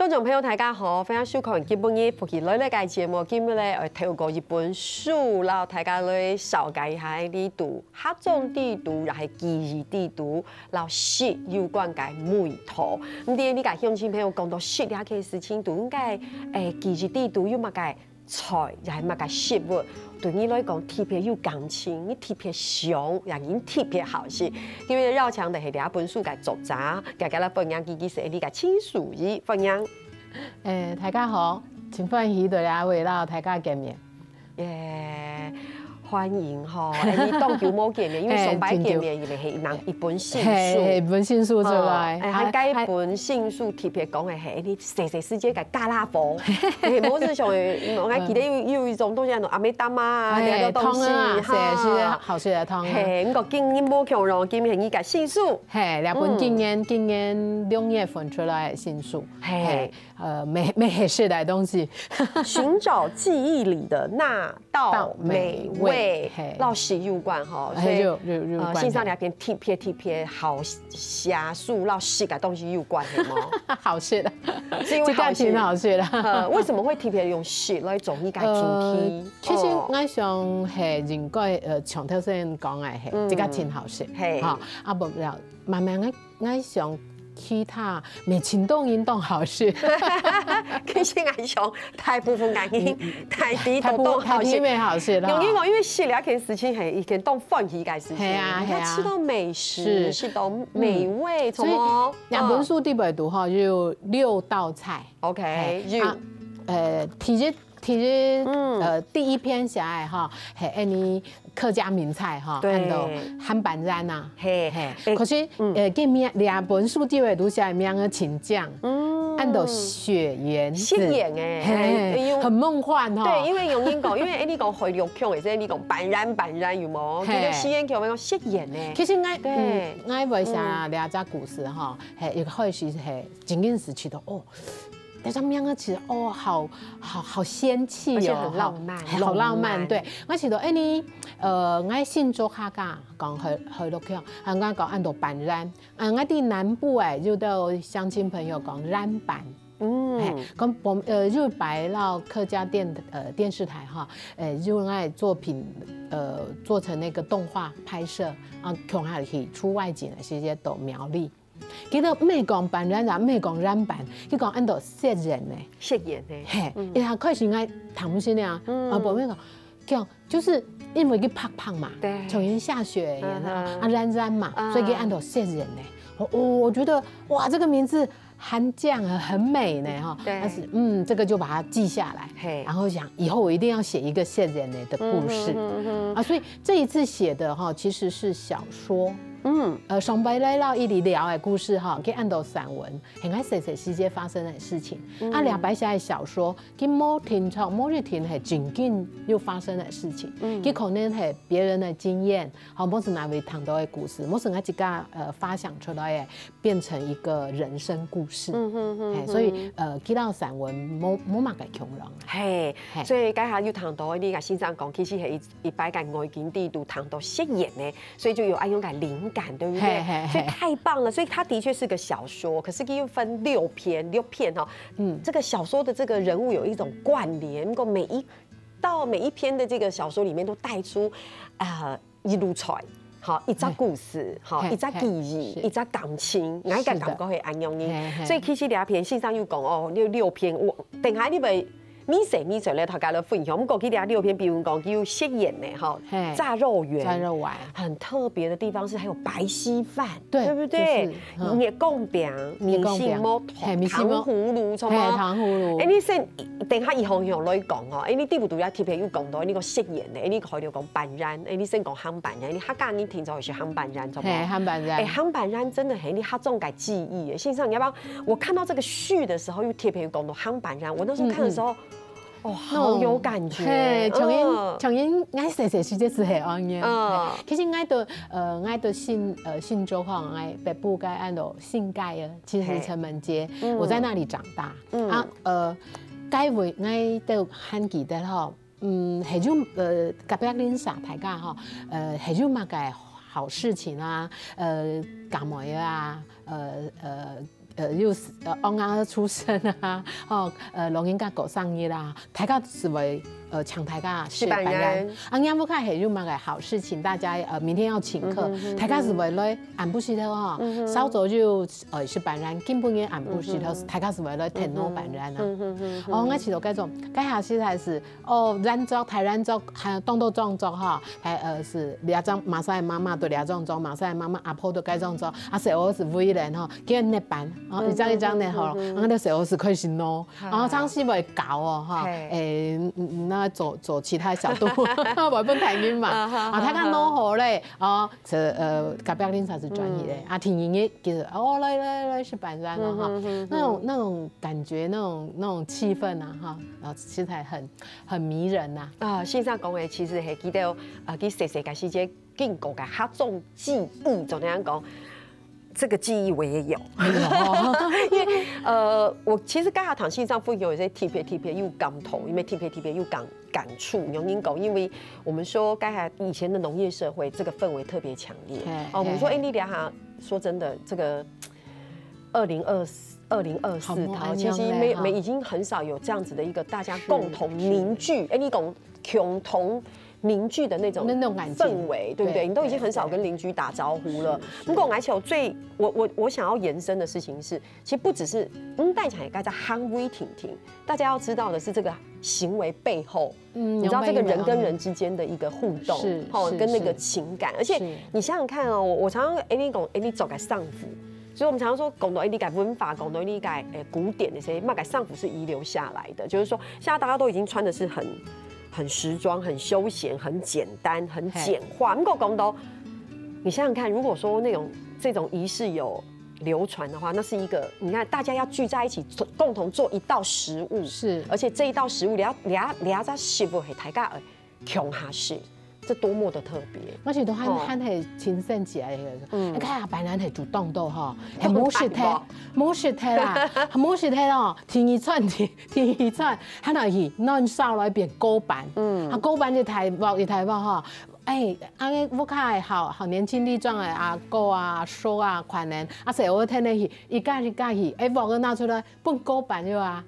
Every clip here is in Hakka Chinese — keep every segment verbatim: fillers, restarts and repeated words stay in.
觀眾朋友，大家好，歡迎收看今晡日福氣來了个節目。今日呢，愛透過一本書，摎大家來紹介一下這兜客庄地圖，也係記憶地圖，摎食有關个味道。毋知你个鄉親朋友講到食這个事情，都應該，誒，記憶地圖有麼个菜，也係麼个食物，對你來講特別有感情，你特別想，也你特別好食。今日邀請个係這本書个作者，大家來歡迎佢，佢係你个親屬，歡迎。 誒，大家好，真歡喜在這位摎大家見面。耶，歡迎吼！哎，你當久無見面，因為上擺見面因為係拿一本新書，係，係，本新書出來。哎，還該本新書特別講个係你細細時節个家啦伙，係，無是像，我還記得有有一種東西，那種阿妹大媽啊，哎，那種東西，湯啊，係，係哈。好食个湯啊。係，毋過今日無共樣，今日係你个新書，係，這本今年今年六月份出來个新書。係。 呃，美美食个東西。尋找記憶裡的那道美味，道美味，係。摎食有關吼，係，所以有有有關係。呃，先生你這片特別特別好寫書，摎食个東西有關係嗎？好食个，是因為好食。這个真好食啦。呃，為什麼會特別用食來做一個主題？呃，其實哦我想係應該呃，像頭先講个係，嗯這个真好食，係哈，啊無了，慢慢个，我想其他乜真多人當好食。其實我想大部分个人，大抵都當好食大部分大抵。乜好食啦。因為因為食這件事情係一件當歡喜个事情，係啊係啊。你看吃到美食，是食到美味，所以什麼？兩本書裡背肚吼有六道菜。 OK，係有啊，呃，第一第一嗯呃第一篇寫个吼，係恁呢客家名菜吼，對安到鹹粄圓啊，係係，欸可是嗯呃，這名這本書裡背肚寫个名个真靚，嗯安到雪原子，雪原欸係，欸欸很夢幻吼。對，因為用英國，因為欸，你講海陸腔，也是你講粄圓粄圓有無？嘿其實四縣腔講雪原呢。其實𠊎對嗯，𠊎會寫這隻故事吼，係一開始係真正係覺得哦，這隻名字其實哦，好好好仙氣哦，而且很浪漫哈，係好浪漫。浪漫對，𠊎覺得欸，你呃，𠊎新竹客家講海海陸腔，啊，𠊎講安到粄圓，啊，𠊎在南部欸，有兜鄉親朋友講粄粄。嗯嘿，講本呃，有擺摎客家電呃電視台哈，呃，用來作品呃做成那個動畫拍攝，啊，共下去出外景个時節到苗栗。佢都毋係講粄圓啊，毋係講粄粄，佢講安到雪原呢。雪原呢。嘿，嗯一下開始𠊎聽毋識啊，嗯啊，無咩講，叫就是因為佢白白嘛，對像人下雪一樣嗯哼啊，啊，粄粄嘛，啊所以佢安到雪原呢。我我我覺得哇，這個名字很靚啊，很美呢哈。對但是嗯，這個就把它記下來，嘿然後想以後我一定要寫一個雪原呢的故事。嗯哼嗯哼啊，所以這一次寫的哈，其實是小說。嗯呃，上擺來摎你聊个故事哈，佢安到散文，係𠊎細細時節發生个事情。嗯啊，這擺寫个小說，佢無定著，無一定係真正有發生个事情，嗯佢可能係別人个經驗，好，無係哪位聽到个故事，無係𠊎自家呃發想出來个，變成一個人生故事。嗯哼哼哎，所以呃，佢摎散文無無麼个共樣。嘿，嘿所以剛才有談到你个先生講，其實係一一擺个外景地都談到雪原呢，所以就有恁樣个靈感，對不對？嘿嘿嘿所以太棒了，所以它的確是個小說，可是又分六篇，六篇哈。嗯這個小說的這個人物有一種關聯，如果每一到每一篇的這個小說裡面都帶出，呃，一路菜。好，一隻故事，好，嘿一隻記憶，嘿一隻感情，𠊎个感覺係恁樣呢。嘿嘿所以其實這篇先生有講哦，有六篇，我等下你會 你寫你出來，大家來分享。毋過佢這六篇，比如講，佢有雪原呢，吼，嘿炸肉圓，炸肉圓很特別的地方是還有白稀飯，對對不對就是？嗯熱光餅、米光餅線、木嘿米線木糖葫蘆，什嘿麼？糖葫蘆哎，你先等下一項一項來講哦，哎，你第五度也特別有講到那個雪原呢，哎，你可以講粄圓，哎，你先講鹹粄圓，你客家人聽著係鹹粄圓，什麼？嘿，鹹粄圓哎，鹹粄圓真的很，你客庄个記憶耶。先生，你要不要？我看到這個序的時候，又特別有講到鹹粄圓，我那時候看的時候，哦，好有感覺。嘿，像嗯因像因，𠊎細細時節係係恁樣。嗯嘿其實𠊎到呃，𠊎到新呃新竹吼，𠊎北部該安到新界啊，其實嘿是城門街，嗯我在那裡長大。嗯啊，呃，該位𠊎都還記得吼，嗯，還有呃，隔壁鄰舍大家吼，呃，還有麼个好事情啊，呃，嫁妹啊，呃呃。呃，又是呃，翁仔出生啊，哦，呃，老人家過生日啦，大家係會呃請大家食粄圓。啊，若屋下係有麼个好事情，大家呃明天要請客，大家係會來暗晡時頭哦，稍早就呃食粄圓，今晡日暗晡時頭，大家係會來𢯭滷粄圓啊。哦，𠊎試著該種，該下實在係 哦，圓桌，大圓桌，還有當多張桌哈，還呃係這張媽媽个媽媽對這張桌，媽媽个媽媽阿婆對該張桌，啊細人仔係圍等哈，叫捏粄，哦，一張一張捏好，然後細人仔係開始挼，然後常時會搞哦哈，誒，那做做其他小動物，會分大人嘛，啊，大家挼好咧，哦，這呃隔壁鄰舍係轉去咧，啊，第二日其實哦來來來食粄圓了哈，那種那種感覺，那種那種氣氛啊哈，然後實在很 很迷人呐。啊，先生講个，其實係記得，啊，佢細細个時節，經過个那種記憶，怎樣講？這個記憶我也有，因為呃，我其實剛才聽先生分享有些特別特別有感動，因為特別特別有感感觸。有人講，因為我們說剛才以前的農業社會，這個氛圍特別強烈。哦，我們說，哎，你等下說真的，這個二零二四、二零二四，好，其實沒沒已經很少有這樣子的一個大家共同凝聚，哎，你講共同凝聚的那種那種感情氛圍，對不對？對，你都已經很少跟鄰居打招呼了。不過，而且我最我我我想要延伸的事情是，其實不只是嗯，大家也大家行為停停，大家要知道的是這個行為背後，嗯，你知道這個人跟人之間的一個互動，是，哦，跟那個情感，而且你想想看哦，我我常常哎你講哎你做个衫褲，所以我們常常說講到哎你个文化，講到你个哎古典那些，麼个衫褲是遺留下來的，就是說現在大家都已經穿的是很很時裝、很休閒、很簡單、很簡化。不過講到，你想想看，如果說那種這種儀式有流傳的話，那是一個你看大家要聚在一起做，共同做一道食物，是，而且這一道食物，你要你要你要在食物係大家呃共下食，這多麼的特別。而且都還還係親身起來个，嗯，你看啊，本來係主動的哈，哎，無食忒，無食忒啦，無食忒哦，第二餐第第二餐，還來去暖燒來變糕粄，嗯，啊，糕粄一大鑊一大鑊哈， 哎，恁呢屋下个好好年輕力壯个阿哥啊、叔啊，可能啊，所以我天天去一家一家去，哎，鑊个拿出來，分糕粄了啊。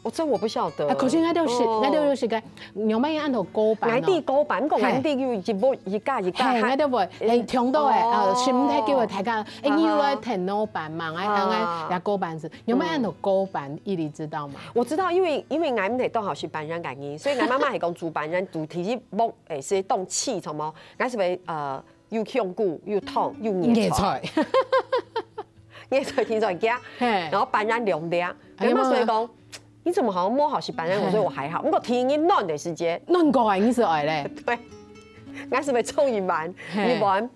哦，這我不曉得。啊，可是𠊎兜食，𠊎兜有食个，娘媽也按頭糕粄哦。𠊎兜糕粄，毋過𠊎兜有一鑊一家一家。嘿，𠊎兜會，哎，聽到个，呃，心態叫个大家，哎，你有來𢯭滷粄嘛？哎，哎，哎，也糕粄係，娘媽按頭糕粄，伊你知道嗎？我知道，因為因為𠊎毋係當好食粄圓个人，所以𠊎媽媽係講煮粄圓，煮第一鑊，哎，係當起，什麼？ 𠊎係會呃又香菇又湯又熱菜，熱菜天在家，然後粄圓兩粒，哎呀媽！所以講，你怎麼好像摸好是粄圓？我說我還好，不過天一暖的時節，暖過來你是愛嘞，對，𠊎係會衝一碗一碗。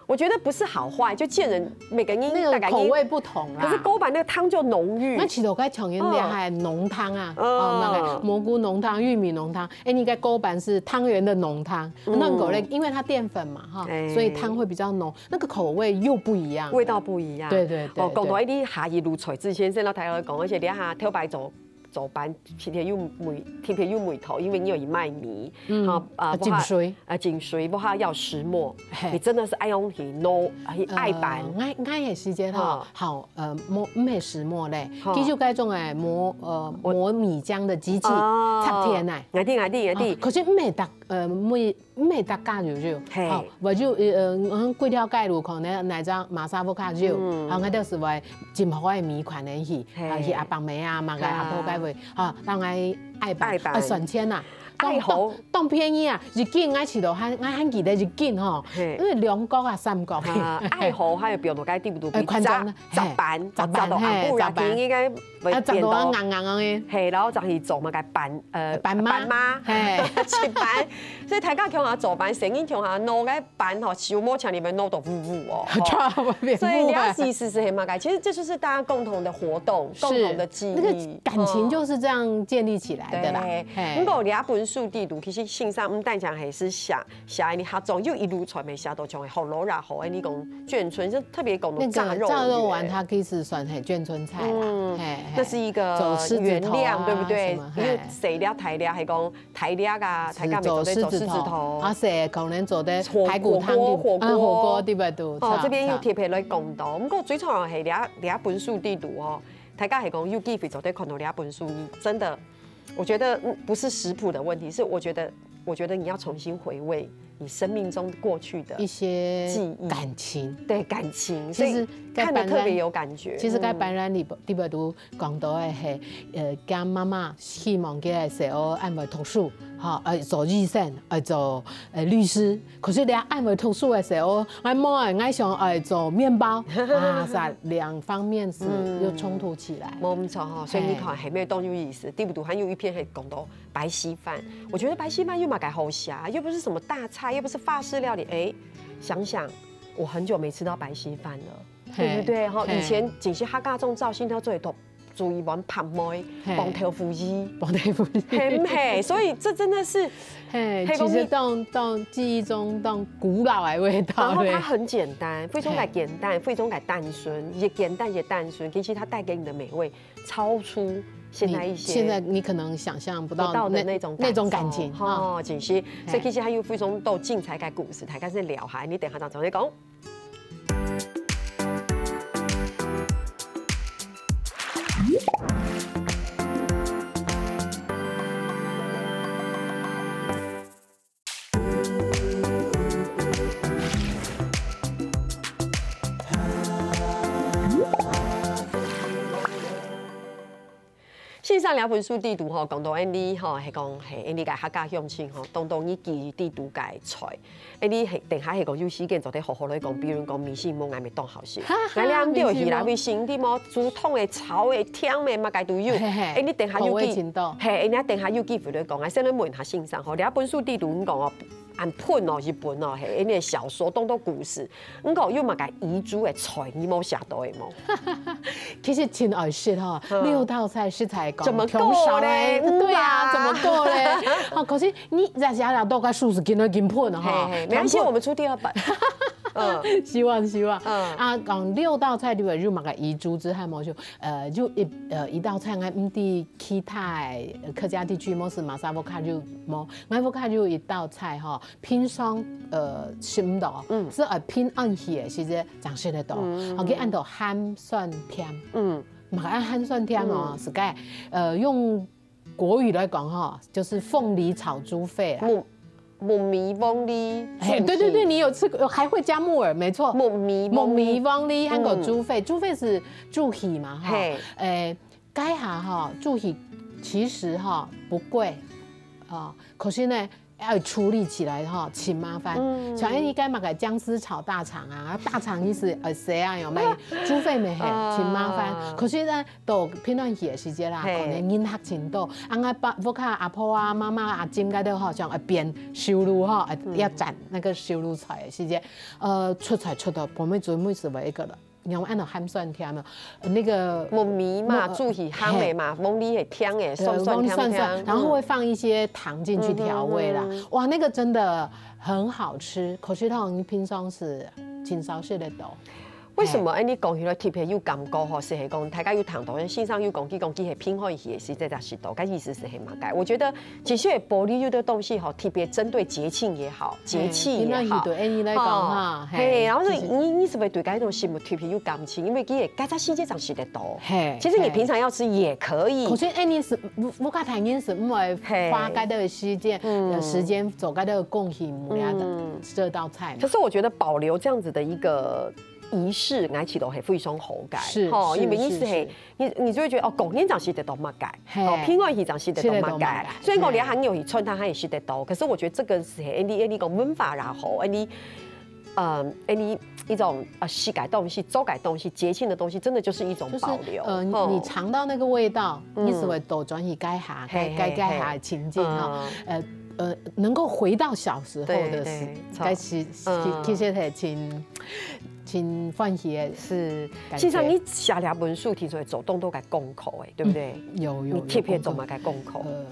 我覺得不是好壞，就見人每個人那個口味不同啦。可是糕粄那個湯就濃郁。那其實我該講人家還濃湯啊，哦，那個蘑菇濃湯、玉米濃湯，哎，你該糕粄是湯圓的濃湯，那個嘞，因為它澱粉嘛哈，所以湯會比較濃，那個口味又不一樣，味道不一樣。對對對。哦，講到一啲下一路菜之前，先到台灣講，而且你下頭擺走。 做粄，特別有味，特別有味道，因為你有賣米，嗯，啊，啊，浸水，啊，浸水，不過要石磨，你真的是愛用去挼，去愛粄。𠊎𠊎个時間吼，好，呃，磨毋係石磨咧，佢就該種誒磨，呃，磨米漿个機器，插電誒。𠊎知𠊎知𠊎知。可是毋係逐，呃，每 毋係逐家就有，吼，無就呃，嗯，幾條街路可能哪隻馬沙屋下有，吼，𠊎兜係會浸好个米款个去，啊，去阿伯姆啊，麼个阿婆該位，吼，當愛愛粄，愛算錢啊，愛好，當便宜啊，一斤𠊎試著還𠊎還記得一斤吼，因為兩角啊三角，愛好還有比如講該底肚，哎，寬張，十粄，十粄，嘿，十粄，應該。 啊，長到硬硬个。嘿，然後就去做麼个粄，呃，粄媽，粄媽，嘿，粄粄。所以大家共下做粄，細人共下挼个粄吼，手摸起來裡面挼到烏烏哦。所以你要試試是很麼个，其實這就是大家共同的活動，共同的記憶，那個感情就是這樣建立起來个啦。对，嘿。毋过這本書裡肚，其實先生毋單淨係寫寫你客庄，又一路傳媒寫到像河洛啦，吼，你講眷村，就特別講到炸肉圓。那個炸肉圓，它其實算係眷村菜啦。嗯，嘿，嘿。那是一個走獅子頭啊，原料，對不對？什麼，因為嘿。細粒大粒，還講大粒啊，大家咪做得做獅子頭。走獅子頭啊，細可能做得排骨湯，火鍋，火鍋。啊，火鍋，對不對？哦，這邊又特別來講到。毋過最重要係這，這本書裡肚哦，大家係講有機會做得看到這本書，你真的 我覺得，嗯，不是食譜的問題，是我覺得，我覺得你要重新回味你生命中過去的一些記憶。感情。對，感情，其實所以看得特別有感覺。其實該，嗯。班上裡，裡背都講到个係，呃，佢媽媽希望佢个細妹恁會讀書，吼，愛做醫生，愛做，呃，律師。可是你恁會讀書个細妹，𠊎無愛，𠊎想愛做麵包。啊，是啊，兩方面是又衝突起來。嗯。無錯吼，所以你看，嘿。還沒有動有意思，裡肚還有一篇還講到 白稀飯。我覺得白稀飯又嘛蓋好寫啊，又不是什麼大菜，又不是法式料理。哎，想想我很久沒吃到白稀飯了，嘿，對不對？哈，嘿。以前這兜客家庄朝晨頭做得煮一碗白糜，嘿。傍豆腐乳，傍豆腐乳。很美，所以這真的是，嘿，其實當，當記憶中當古老的味道，然後它很簡單，對。非常的簡單，嘿。非常的單純，也簡單也單純，其實它帶給你的美味 超出現在一些你，現在你可能想像不到不到的那，那種感受，那種感情，哈。哦，真是。嘿。所以其實還有非常多精彩个故事，大家先聊下，你等下再同你講。先生這本書裡肚吼，講到恁呢吼，係講係恁呢个客家鄉親吼，當當你記憶裡肚个菜，恁呢係等下係講有時間做得好好來講，比如講米線，𠊎乜當好食。𠊎兩條魚啦，米線，你無煮湯个、炒个、甜个，麼个都有。嘿嘿，恁呢等下有機，口味真多。嘿，恁呢等下有機會來講，𠊎先來問一下先生吼，這本書裡肚你講哦， 恁分哦，一本哦，嘿，恁呢小說當多故事，毋過有麼个遺珠个菜，你無寫到个無？其實真愛食吼，嗯。六道菜實在講，怎麼夠嘞？對啊，嗯啊。怎麼夠嘞？哦，可是你這寫了大概四十斤都已經分了哈。嘿，嘿，沒關係，全部。我們出第二本。嗯。希望，希望。嗯。啊，講六道菜裡面有麼个遺珠之後無，就，呃，就一，呃，一道菜，𠊎毋知其他个客家地區，無係馬沙屋下就無，𠊎屋下就有一道菜吼， 平常，呃，食毋到，嗯。係愛平安夜个時節正食得到。嗯，嗯，哦，佢安到鹹酸甜。嗯。麼个安鹹酸甜哦，嗯。係个，呃，用國語來講吼，就是鳳梨炒豬肺啊。木，木耳黃梨，嘿，對對對，豬血。你有吃過，還會加木耳，沒錯。木耳黃梨。木耳黃梨，還有豬肺，嗯。豬肺係豬血嘛，哈。嘿。誒，該下哈，豬血其實哈，不貴，哦，可是呢， 要處理起來哈，真麻煩。嗯。像恁呢个麼个薑絲炒大腸啊，大腸意思，呃，誰啊，有沒有？豬肺乜係，啊。真麻煩。可是呢，到平安夜个時節啦，嘿。可能人客真多，啊，𠊎爸、屋下阿婆啊、媽媽啊，正該兜吼，像，呃，煸燒肉吼，呃，嗯。要斬那個燒肉菜个時節，呃，出菜出到，後尾最尾係為一個了。 用恁樣鹹酸甜的，呃，那個木耳嘛，木耳，豬血鹹个嘛，嘿。黃梨係甜个，呃，酸酸甜甜，黃梨酸酸，然後會放一些糖進去調味啦。嗯。嗯，嗯，嗯。哇，那個真的很好吃，可是通常平常時真少食得到。為什麼？嘿。哎，你講起來特別有感覺吼，係講大家有聽到，先生有講，佢講佢係平安夜个時節才食到，該意思係麼个？我覺得 其實保留有的東西吼，特別針對節慶也好，節氣也好，嘿，平常時對恁呢來講哈，吼，嘿，嘿，然後呢，其實你，你係毋係對該種食物特別有感情？因為佢个該隻時節正食得到。嘿，其實你平常要吃也可以。嘿。可是恁呢係，屋，屋下大人係毋會花該兜个時間，嘿。嗯。呃，時間做該兜个貢獻，無了嗯。這道菜嘛。可是我覺得保留這樣子的一個儀式，𠊎覺得係非常好个，是，吼，是，因為你係，是，是。 你，你就會覺得，哦，過年正食得到麼个，嘿。哦，平安夜正食得到麼个。食得到麼个。雖然講你還有去餐廳還係食得到，可是我覺得這個係恁呢，恁呢个文化也好，恁呢，嗯，恁呢一種，呃，食个東西、做个東西、節慶的東西，真的就是一種保留。就是，呃，你，吼。你嚐到那個味道，嗯。你就會倒轉去該下，嘿，該，該，嘿，該下个情境哈。嘿。嗯。呃，呃，能夠回到小時候的時，對，對，該其，嗯。其，其實係真，真歡喜的。是，感覺。先生，你寫這本書，聽說做當多个功課誒，對不對？有，有，你特別有功課。做麼个功課？呃，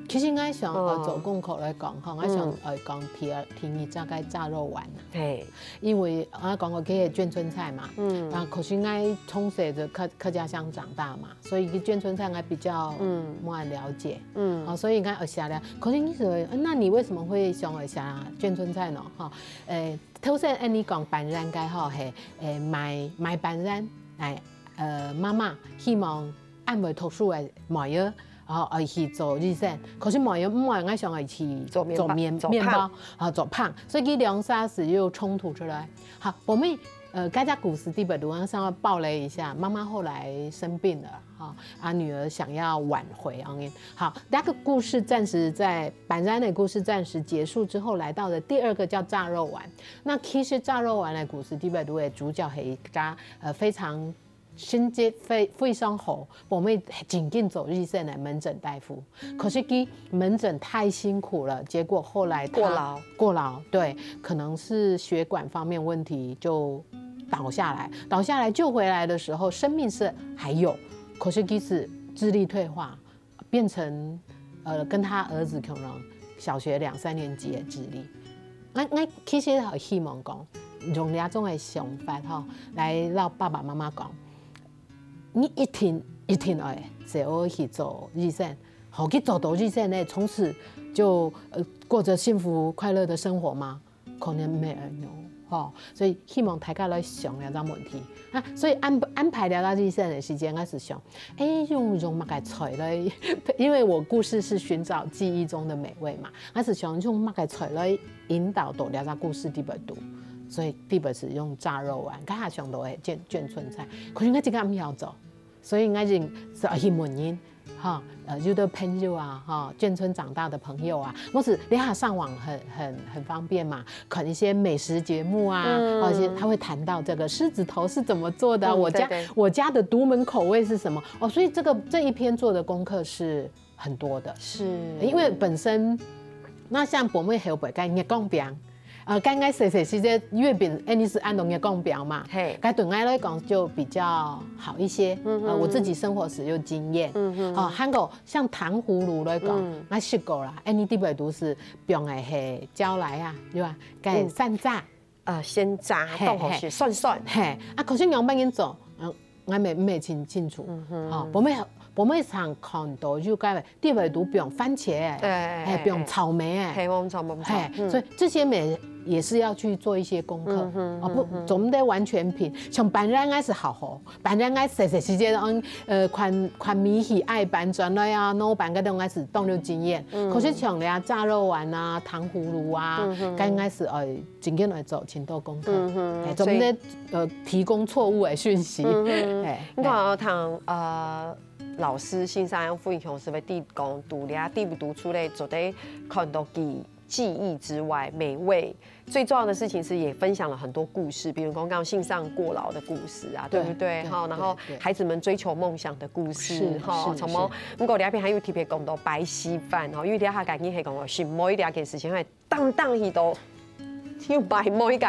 其實我想，呃，嗯。做功課來講，吼，我想，嗯。呃，講第二，第二隻个炸肉丸啊。嘿，因為我講過，這个眷村菜嘛，嗯。啊，可是我從細就客，客家鄉長大嘛，所以對眷村菜我比較，嗯。無恁了解。嗯。好，所以我有寫了。可是你說，呃，那你為什麼會想要寫眷村菜呢？哈，呃，頭先，呃，你講板染个吼，嘿，呃，賣，賣板染，哎，呃，媽媽希望恁會讀書个妹仔，哦，愛去做醫生，可是妹仔毋愛，𠊎想愛去做麵包，做麵，做麵包，麭。啊，做麭，所以佢兩儕就有衝突出來。好，我們，呃，該隻故事底背，我想要爆雷一下，媽媽後來生病了，哈，啊，女兒想要挽回，OK。好，那個故事暫時在，板染的故事暫時結束之後，來到了第二個叫炸肉丸。那其實炸肉丸的故事底背的主角係一個，呃，非常 成績非，非常好，我們正經做醫生的門診大夫。可是佢門診太辛苦了，結果後來他過勞。過勞，對，可能是血管方面問題就倒下來，倒下來救回來的時候，生命是還有，可是其實智力退化，變成，呃，跟他兒子可能小學兩三年級的智力。𠊎，𠊎其實很希望講，用這種的想法吼，來讓爸爸媽媽講，你一定，一定愛，想愛去做醫生，好，去做到醫生呢，從此就，呃，過著幸福快樂的生活嗎？可能無恁樣，吼。所以希望大家來想這個問題。啊，所以安，安排這個醫生的時間，𠊎係想，欸，用，用麼个菜來，因為我故事是尋找記憶中的美味嘛，𠊎係想用麼个菜來引導到這個故事底背肚，所以底背係用炸肉丸，該下想到的眷，眷村菜，可是𠊎自家毋曉做，所以𠊎就係去問人，哈，呃，有的朋友啊，哈，眷村長大的朋友啊，或是這下上網很，很，很方便嘛，看一些美食節目啊，嗯。而且他會談到這個獅子頭是怎麼做的啊，嗯，我家，對，對。我家的獨門口味是什麼，哦，所以這個，這一篇做的功課是很多的，是。因為本身，那像薄妹後背个月光餅，呃，剛剛細細時節月餅，欸，你係安到月光餅嘛，嘿。該對𠊎來講就比較好一些，嗯哼。呃，我自己生活時有經驗，嗯哼。哦，還有像糖葫蘆來講，嗯。𠊎食過啦，欸，你底背肚係放个係椒來啊，對吧？該嗯。山楂，呃，鮮榨，嘿，當好食，嘿。酸酸。嘿，啊，可是樣般樣做，嗯，𠊎也，也清楚，嗯哼。哦，薄妹，薄妹常看到有个底背肚放番茄，哎，嘿，哎，放草莓，嘿，無錯，無錯。嘿，嗯。所以這些也，也是要去做一些功課，嗯哼，哦，不，嗯哼。總得完全憑，像板染𠊎係好好，板染𠊎細細時節，嗯，呃，看，看米喜愛板轉來啊，老闆該種𠊎係當有經驗。嗯。可是像你啊，炸肉丸啊，糖葫蘆啊，嗯哼。該𠊎係愛，真正愛做盡多功課。嗯哼，哎，總得，呃，提供錯誤的訊息。嗯哼。哎，你看哦，像，呃，老師先生分享係會知講，讀了，讀不讀出來，做得看到佢記憶之外，美味。最重要的事情是也分享了很多故事，比如講剛剛先生過勞的故事啊，對不對？對，哈，然後對，對。孩子們追求夢想的故事，是，哈，是，什麼？是。不過這片還有特別講到擺稀飯，哈，因為這下感覺係講哦，尋妹這件事情，會當當去到，有擺妹个。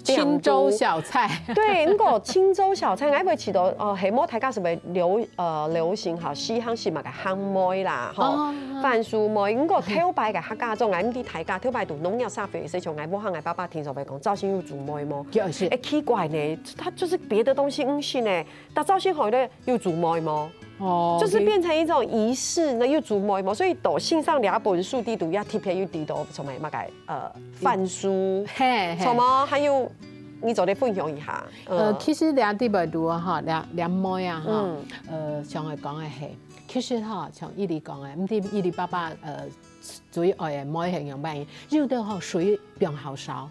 清粥小菜。對，不過清粥小菜，𠊎會試到，哦，係無大家係會流，呃，流行哈，時行係麼个烘妹啦，吼，哦。番薯妹。不過頭擺个客家庄，𠊎毋知大家頭擺讀農業社會个時候，𠊎母下𠊎爸爸聽說會講，朝晨有做妹無？就是。哎，奇怪呢，他就是別的東西毋信呢，但朝晨好咧有做妹無？哦，就是變成一種儀式，那有做妹無？所以到先生這本書底肚也特別有提到，什麼麼个，呃，番薯，嘿，嘿。什麼還有，你做得分享一下。呃，嗯。其實這底背肚啊，哈，這，這妹啊，哈，嗯。呃，想愛講个係，其實哈，像伊犁講个，毋知伊犁爸爸，呃，最愛个妹係樣般，有的吼水放較少，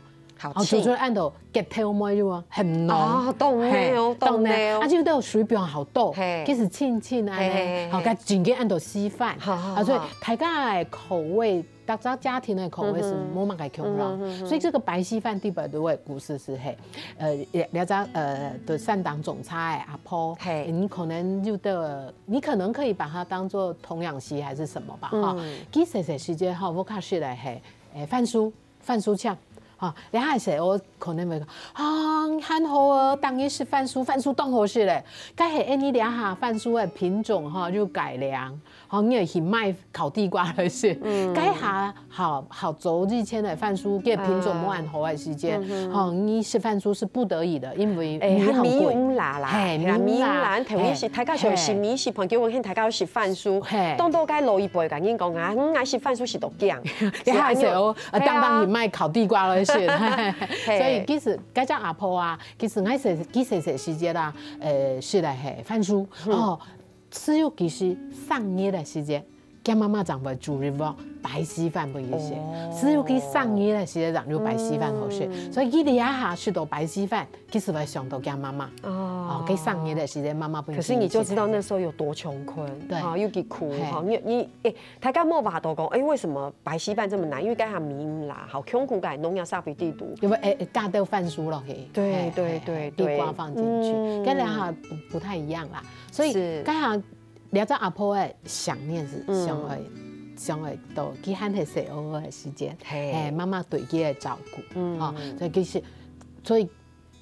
好，煮出來恁多結頭糜就啊，很濃。哦，當濃，嘿，當濃。當濃。啊，就到水分好多，嘿。其實清清啊，嘿，嘿，嘿，好，嘿。該真个恁多稀飯。好，好，啊，所以好。大家个口味，大家家庭个口味是嗯哼。無麼个共樣。嗯哼，嗯哼。所以這個白稀飯底背个故事是，嘿，呃，這隻，呃，就山東種茶个阿婆，嘿。你可能就得，你可能可以把它當作童養媳還是什麼吧，哈。嗯。佢細細時節，哈，屋下食个，嘿，誒，番薯， 番薯簽，吼，這下細人可能會講，啊，還好哦，逐日食番薯，番薯當好食咧。該係恁呢這下番薯个品種吼，就改良，吼，你愛去買烤地瓜來食。嗯。該下好，好早以前个番薯，个品種無恁好个時節，嗯哼。吼，你食番薯是不得已的，因為哎，米好貴。還米毋罅啦，嘿，嘿啊，米毋罅，嘿，頭一時，嘿，大家想食米食飯，結果現在大家要食番薯，嘿。當多該老一輩个人講啊，嗯，愛食番薯食到驚。 你還係哦，啊，嘿啊。當當你賣烤地瓜了是，嘿。所以其實該隻阿婆啊，其實𠊎細，佢細細時節啦，呃，食个係番薯，嗯。哦，只有其實生日个時節，厥媽媽正會煮一鑊白稀飯分佢食。哦。只有佢生日个時節，正有白稀飯好食。嗯。所以佢這下食到白稀飯，其實會想到厥媽媽。哦。哦，佢生日个時節，媽媽分佢食。可是你就知道那時候有多窮困，對。啊，又幾苦，嘿。哈，你，你，哎， 大家無法度講，哎，為什麼白稀飯這麼難？因為該下米毋罅，好，窮苦个農業社會底肚。因為，哎，哎，加兜番薯落去，對，嘿，對，嘿，嘿，對，地瓜放進去，對。嗯。跟兩下不，不太一樣啦。所以，是。該下，這隻阿婆个想念是，嗯。想愛，想愛到佢還係細人个時間，嘿。哎，媽媽對佢个照顧，嗯。哦，所以其實，所以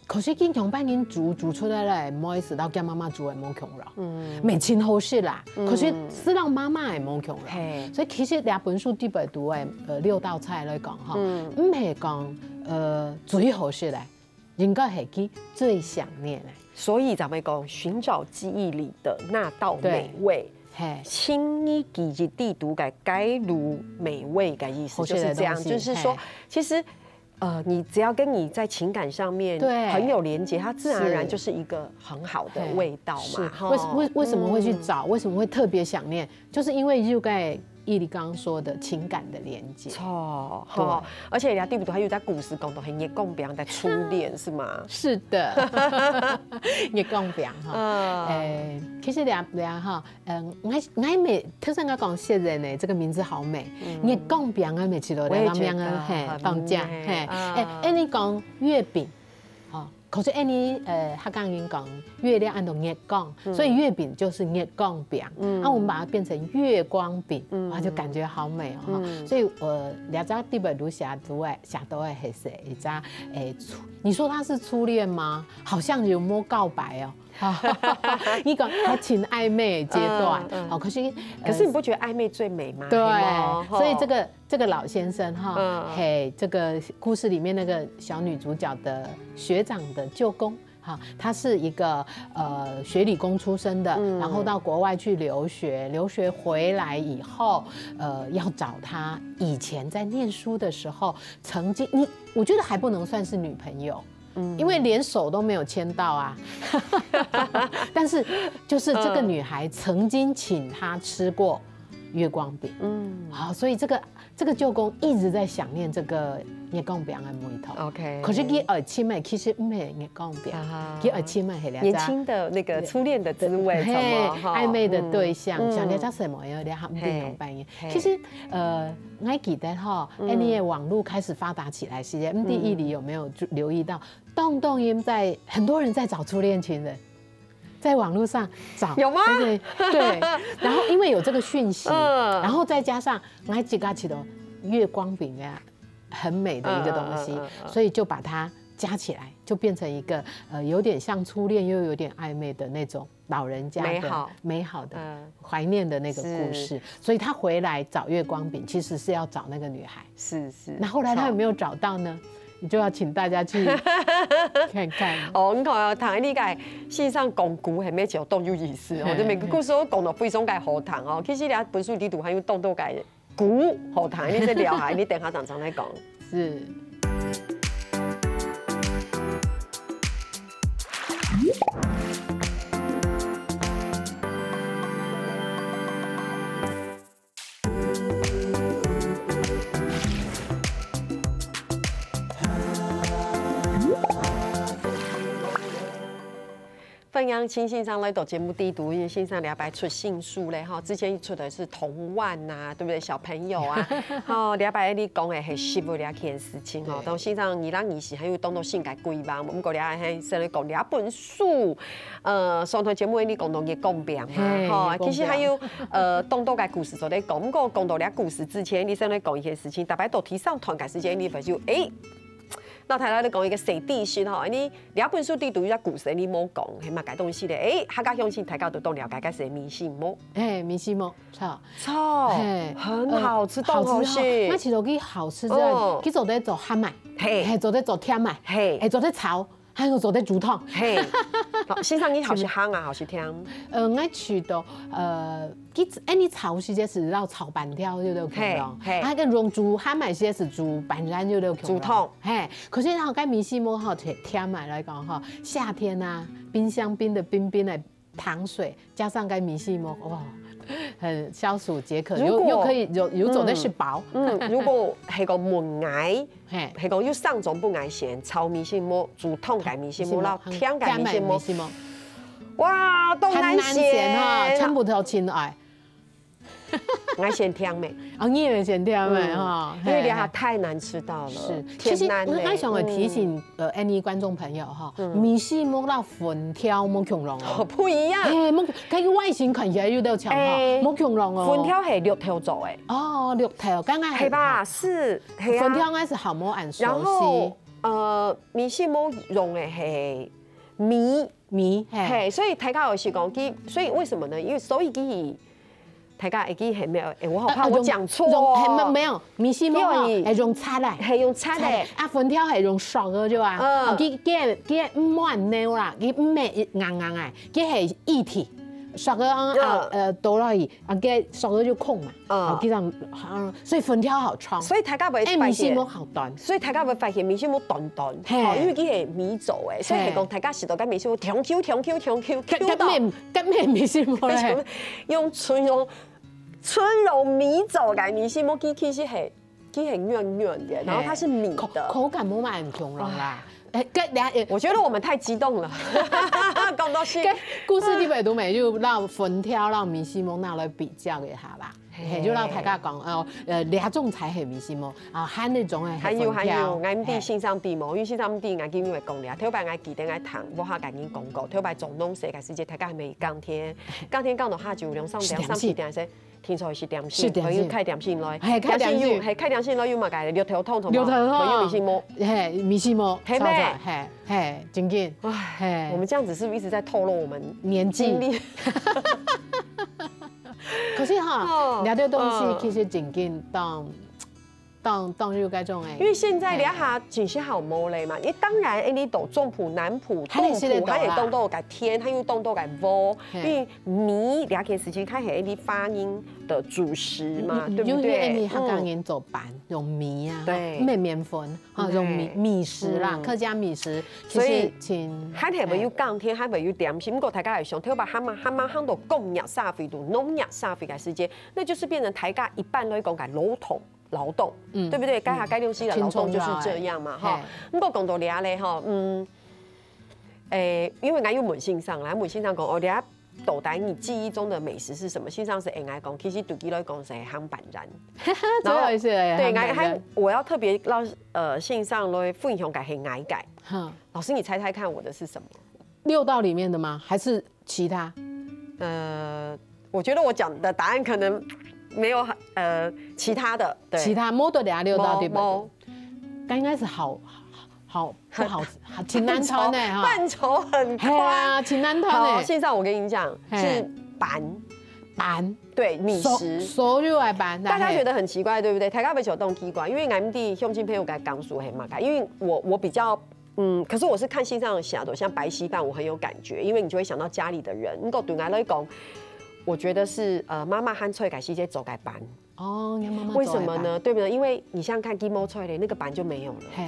可是經常分人煮，煮出來咧，毋好意思，摎厥媽媽煮个無共樣。嗯。乜盡好食啦，嗯。可是係摎媽媽个無共樣。嘿。所以其實這本書底背肚个，呃，六道菜來講吼，嗯。毋係講，呃，最好食个，應該係佢最想念个。所以咱們講，尋找記憶裡的那道美味。對。嘿。尋你記憶底肚个該爐美味个意思，好食个東西，就是這樣，就是說，嘿。其實 呃，你只要跟你在情感上面對。很有連結，它自然而然是。就是一個很好的味道嘛，嘿，是。吼。為，為，為什麼會去找？嗯。為什麼會特別想念？就是因為就在義利剛剛說的情感的連結。著，對。吼，而且人家第五度還有在故事講到很月光邊的初戀，是嗎？是的。月光邊哈。嗯。誒，其實人家哈， 嗯，𠊎，𠊎乜，頭先𠊎講雪人呢，這個名字好美。嗯。月光餅啊，每次都在那邊啊，我也覺得很美。嘿，放假，嘿。啊。誒，恁呢講月餅，吼，可是恁呢，呃，客家人講月亮安到月光，嗯。所以月餅就是月光餅。嗯。啊，我們把它變成月光餅，嗯。哇，就感覺好美哦，哈。嗯。所以我這隻底背肚寫到个，寫到个係一隻，誒，初，你說它是初戀嗎？好像有沒有告白哦？ 你講還挺曖昧的階段，嗯，嗯。哦，可是，可是你不覺得曖昧最美嗎？呃，對，嘿嗎？所以這個，吼。這個老先生哈，嗯。嘿，這個故事裡面那個小女主角的學長的舅公，哈，他是一個，呃，學理工出身的，嗯。然後到國外去留學，留學回來以後，呃，要找他以前在念書的時候，曾經，你，我覺得還不能算是女朋友， 嗯。因為連手都沒有牽到啊。但是就是這個女孩曾經請他吃過月光餅。嗯。好，所以這個，這個舅公一直在想念這個月光餅的味道。OK。可是佢愛尋个其實毋係月光餅，啊哈。佢愛尋个係兩隻年輕的那個初戀的滋味，嘿，什麼，哈，曖昧的對象，嗯，像兩隻什麼，嗯。有兩隻毋一樣扮演。嘿，嘿。其實，呃，𠊎記得哈，嗯。恁呢个網路開始發達起來時節，毋知義利有沒有注，留意到，當多人在，很多人在找初戀情人，在網路上找。有嗎？那個，對，然後因為有這個訊息，嗯。然後再加上𠊎自家覺得月光餅啊，很美的一個東西，嗯，嗯，嗯，嗯，嗯。所以就把它加起來，就變成一個，呃，有點像初戀又有點曖昧的那種 老人家的美好。美好的、嗯。懷念的那個故事。是。所以他回來找月光餅，其實是要找那個女孩。是，是。那後來他有沒有找到呢？你就要請大家去看看。哦，你看哦，讀這個線上講古，還無就當有意思哦，嘿，就每個故事都講到非常个好聽哦。其實這本書裡肚還有當多个 古好聽，你再聊下，你等下常常來講。是。歡迎陳先生來到節目裡肚，因為先生這擺出新書咧，吼，之前出的是童玩啊，對不對？小朋友啊，吼，這擺你講的係食物這件事情吼，對。當先生二零二四還有當多新的規劃，毋過這係先來講這本書，呃，上台節目你講到月光餅嘛，嘿，吼，月光餅。其實還有呃當多个故事做得講，毋過講到這故事之前，你先來講一件事情，大家到第三段个時間，你就誒，老太太你講一個小知識吼，你 這本書裡肚有一個故事，你無講，係麼个東西咧？誒，客家鄉親大家都當了解，該係米心目。嘿，米心目，著。著，嘿，很好吃，呃，當好食。好吃哦，那其實佢好吃之外，哦。佢做得做鹹糜，嘿。嘿，做得做甜糜，嘿。嘿，做得炒，還有做得煮湯。嘿，好，先生，你好食鹹啊，好食甜？呃，𠊎覺得，呃，佢，哎，你炒時節係要炒粄條，對不對？嘿，嘿。啊，該用煮鹹糜時節係煮粄圓，對不對？煮湯。 嘿，可是吼，該米心目吼，甜，甜糜來講吼，夏天啊，冰箱冰的冰冰的糖水，加上該米心目，哇，很消暑解渴，又，如果又可以有，有做得食飽。嗯，嗯，如果係講問𠊎，嘿。係講有三種分𠊎選，炒米心目、煮湯个米心目、米心目，摎甜个米心目。甜个米心目。哇，當難選。很難選哈，全部都親愛。 𠊎選甜个。哦，你也選甜个哈，嗯，因為這下太難吃到了，是，其實天然的。𠊎想要提醒，嗯。呃，any觀眾朋友哈，嗯。米心目摎粉條無共樣哦。不一樣。哎，無，該個外形看起來有點像哈，哎，無共樣哦。粉條係綠豆做个。哦，綠豆，剛剛很係吧？好。是，係啊。粉條應該係好無恁熟悉。然後，呃，米心目用个係米，米，嘿。嘿，所以大家有時講佢，所以為什麼呢？因為所以佢 大家會記係無？哎，我好怕我講錯哦。呃，用，用，嘿，沒，沒有，米心目哦，對。係用煠个。係用煠个。煠个，啊，粉條係用熟个，對吧？嗯。哦，佢，佢，佢毋會軟啦，佢毋會硬硬个，佢係液體，熟个啊，嗯。啊，呃，倒落去，啊，佢熟个就空嘛。嗯。哦，佢這樣，啊，所以粉條好長。所以大家會發現，哎，米心目好短。所以大家會發現米心目短短，嘿。哦，因為佢係米做个，所以係講，嘿。大家食到該米心目長Q、長Q、長Q、Q到。該，該毋係，該毋係米心目咧。用純用 純用米做个米心目，佢其實係，佢係軟軟个，然後它是米的。口，口感無恁共樣啦。哎，該，等下，哎，我覺得我們太激動了，講到是。該故事裡背都無，就摎粉條、摎米心目拿來比較一下啦。嘿。嘿，就摎大家講，哦，呃，兩種才係米心目，啊，還有一種係粉條。還有，還有，𠊎毋知先生知無，因為先生毋知，𠊎今日會講了。頭擺𠊎記得𠊎聽，我下跟人講過，頭擺做農事个時節，大家還沒耕田，耕田耕到下晝兩三點、三四點時， 聽說係點心，食點心。朋友開點心來，嘿，開點心。點心有，嘿，開點心來有麼个？綠豆湯同埋，綠豆湯。還有米心目。嘿，米心目，係咩？炒菜，嘿，嘿，真緊。唉，嘿。我們這樣子是不是一直在透露我們年紀。經歷？可是哈，哦，這兜東西，嗯。其實真緊當，當，當有該種欸。因為現在這下真係好無咧嘛，因為當然，欸，你到中部、南部、還係食得到啦。東部，還有當多个田，還有當多个屋，嘿。因為 米這件事情，它係一粒發音的主食嘛，嗯，嗯，對不對？尤其係客家人做粄，嗯。用米啊，對。毋係麵粉，哈，用米，對。米食啦，嗯。客家米食，所以其實挺，還係會有，欸。耕田，還會有點心。毋過大家來想，頭擺還吂，還吂行到工業社會，到農業社會个時節，那就是變成大家一般來講个勞動，勞動，嗯。對不對？該下該東西个勞動就是這樣嘛，哈。嗯。輕鬆啦，嘿。毋過講到這咧，哈，嗯，欸，因為𠊎有問先生啦，問先生講，哦，這 到底你記憶中的美食是什麼？先生係應該講，其實對佢來講係鹹粄圓。最好吃的鹹粄圓。然後，對，𠊎還，我要特別讓，呃，先生來分享个係𠊎个。哈。老師，你猜猜看我的是什麼？六道裡面的嗎？還是其他？呃，我覺得我講的答案可能沒有很，呃，其他的，對。其他，無在這六道裡面。無，無。該應該係好，好， 不好吃，挺難揣的哈。範疇，範疇很寬。係啊，挺難揣的。好，先生，我跟你講，嘿。是粄。粄。對，米食。所，所有个粄，大家覺得很奇怪，對不對？大家會覺得很奇怪，因為𠊎毋知鄉親朋友个感受係麼个，因為我，我比較，嗯，可是我是看先生寫的，像白稀飯，我很有感覺，因為你就會想到家裡的人。毋過對𠊎來講，我覺得是，呃，媽媽還在个時節做个粄。 哦，你媽媽做个粄。為什麼呢？對不對？因為你想想看，佢無在咧，那個粄就沒有了。嘿，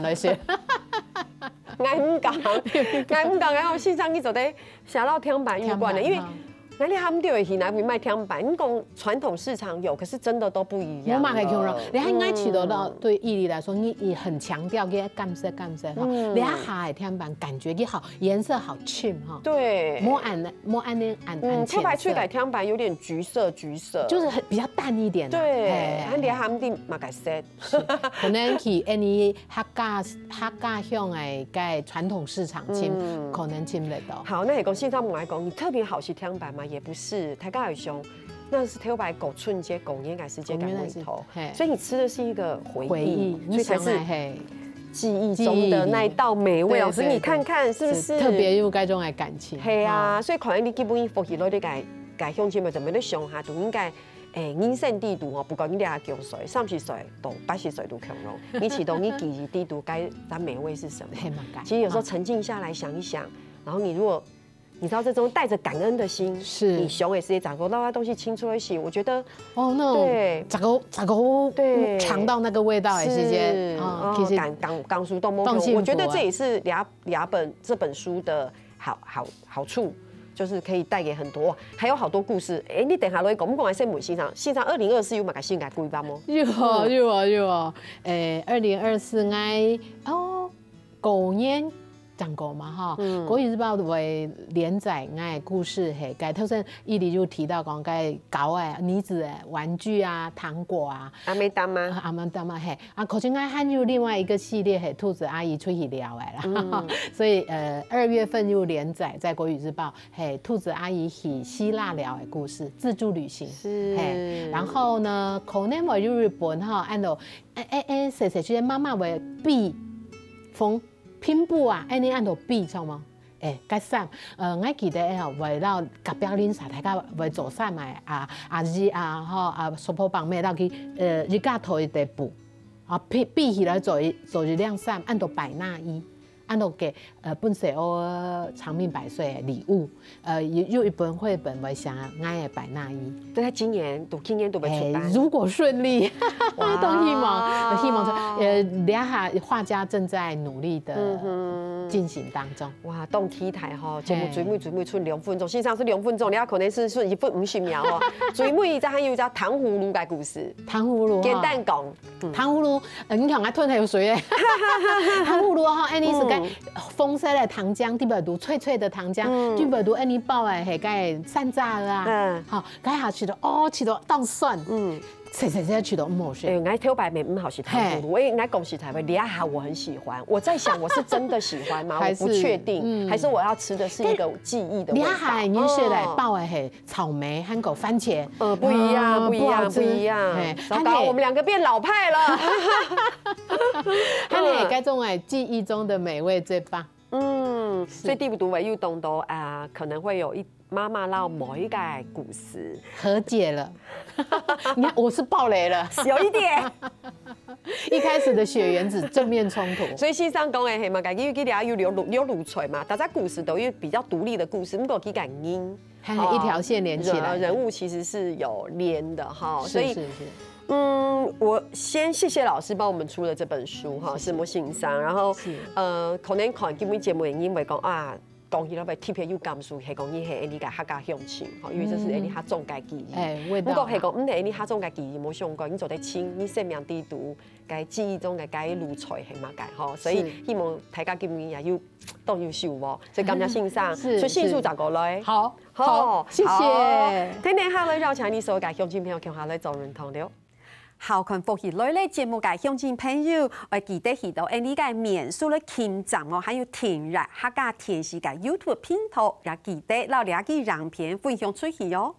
板來食。𠊎毋敢，𠊎毋敢，𠊎有時常去做得寫到甜粄有關个，因為甜粄，嗯。 𠊎這下毋知去哪位買甜粄，你講傳統市場有，可是真的都不一樣了。無麼个共樣，你看，𠊎試著到對義利來說，你，你很強調个感受，感受哈，嗯。你下个甜粄感覺佢好，顏色好深哈，對，無恁，無恁呢，恁，嗯，恁特別出來淺色，甜粄有點橘色，橘色，就是很，比較淡一點啦，對，嘿，啊，你下毋知麼个色，可能去恁呢客家，客家鄉个該傳統市場尋，嗯。可能尋得到。好，那也講現在我們來講，你特別好食甜粄嗎？也不是，大家會想，那是特別過春節、過年个時節个味道，過年个時，嘿。所以你吃的是一個回憶，回憶，所以才是你想啊，嘿。記憶中的那一道美味。記憶裡。老師，你看看是不是？對，對，對。是特別有該種的感情。係啊，哦。所以可能你基本上福氣落去个，个鄉親們怎麼咧想下，都應該，誒，人生地圖吼，不管你幾多歲，三十歲到八十歲都共樣，你試著你記憶地圖該，該美味是什麼？嘿嘛，該。其實有時候沉靜下來想一想，然後你如果你知道這種帶著感恩的心，是。你想个係，掌握到的東西清楚一些，我覺得，哦，那種對。十个，十个對。嘗到那個味道的時間，是，哦，哦，其實感，感，感受到某種，當幸福啊。我覺得這也是這，這本，這本書的好，好，好處，就是可以帶給很多，哇，還有好多故事。誒，你等下落去講，毋講還先問先生，先生二零二四有麼个新个規劃無？有哦，有哦，有哦。誒，二零二四𠊎，哦，過年正過嘛哈，嗯。國語日報會連載𠊎个故事，嘿，該頭先義利有提到講，該搞个女子个玩具啊、糖果啊，阿妹大媽，啊，阿姆大媽，嘿，啊，可是𠊎還有另外一個系列，嘿，兔子阿姨出去尞个啦。嗯。所以，呃，二月份又連載在國語日報，嘿，兔子阿姨去希臘尞个故事，自助旅行。是。嘿，然後呢，可能會有一本哈，恁樣，誒，誒，誒，細細隻媽媽會比風，拼布啊，恁樣恁樣比，著無？誒，該衫，呃，𠊎記得吼，會摎隔壁鄰舍大家會做衫个，啊，阿姨啊，吼，啊，叔婆伯姆摎佢，呃，一家頭一塊布，啊，比，比起來做一，做一領衫，恁樣百納伊，恁樣个，呃，分細人仔長命百歲个禮物。呃，有，有一本繪本會寫𠊎个百納伊。對，他今年都，今年都會出版。誒，如果順利，哇。當希望，希望出，呃，這下畫家正在努力的嗯哼。進行當中。哇，當期待吼，節目嘿。最尾最尾出兩分鐘，先生係兩分鐘，你可能係，係一分五十秒哦。最尾一隻還有一隻糖葫蘆个故事，糖葫蘆哈。簡單講，嗯。糖葫蘆，呃，你看𠊎吞口水咧。糖葫蘆哈，恁樣係該嗯。紅色个糖漿，裡背有脆脆个糖漿，嗯。裡背有恁樣包个，係該山楂啊，嗯。吼，該下試著，哦，試著當酸，嗯。切切切試著毋好食。哎，𠊎頭擺乜毋好食糖葫蘆，嘿。我，𠊎講實在話，這下我很喜歡。我在想，我是真的喜歡嗎？還是，我不確定，嗯。還是我要吃的是一個記憶的味道。這下你食个哦。包个係草莓，還有番茄。呃，不一樣，啊，不一樣，不好吃。不一樣。嘿，糟糕，我們兩個變老派了。它那該種哎，記憶中的美味最棒。嗯，是。所以裡肚有當多啊，可能會有一，媽媽摎某一個故事。和解了。你看，我是爆雷了。有一點。一开始的血缘只正面冲突，所以先生讲的係嘛，家己有佢俩有六路六路菜嘛，大家故事都有比较独立的故事，不过佢个人还有一条线连起来。人人物其实是有连的哈，所以是是是，嗯，我先谢谢老师帮我们出了这本书哈，石墨先生，然后呃，可能看今天节目的人会讲啊。讲起来会特别有感受，系讲你系你个客家乡亲，吼，因为这是你客庄个记忆。哎，味道不过系讲，毋系你客庄个记忆，无相干，你做得亲，你生命地图，个记忆中个个路菜系嘛个吼，所以希望大家今日也有当有收获。所以感谢先生，是所以迅速找过来。好，好，谢谢。天天好了，邀请你所有个乡亲朋友，共下来做运动了。好看福气来了节目个乡亲朋友，爱记得去到 N D 个面书来听站哦，还有订阅客家电视个 YouTube 频道，也记得老两个影片分享出去哦。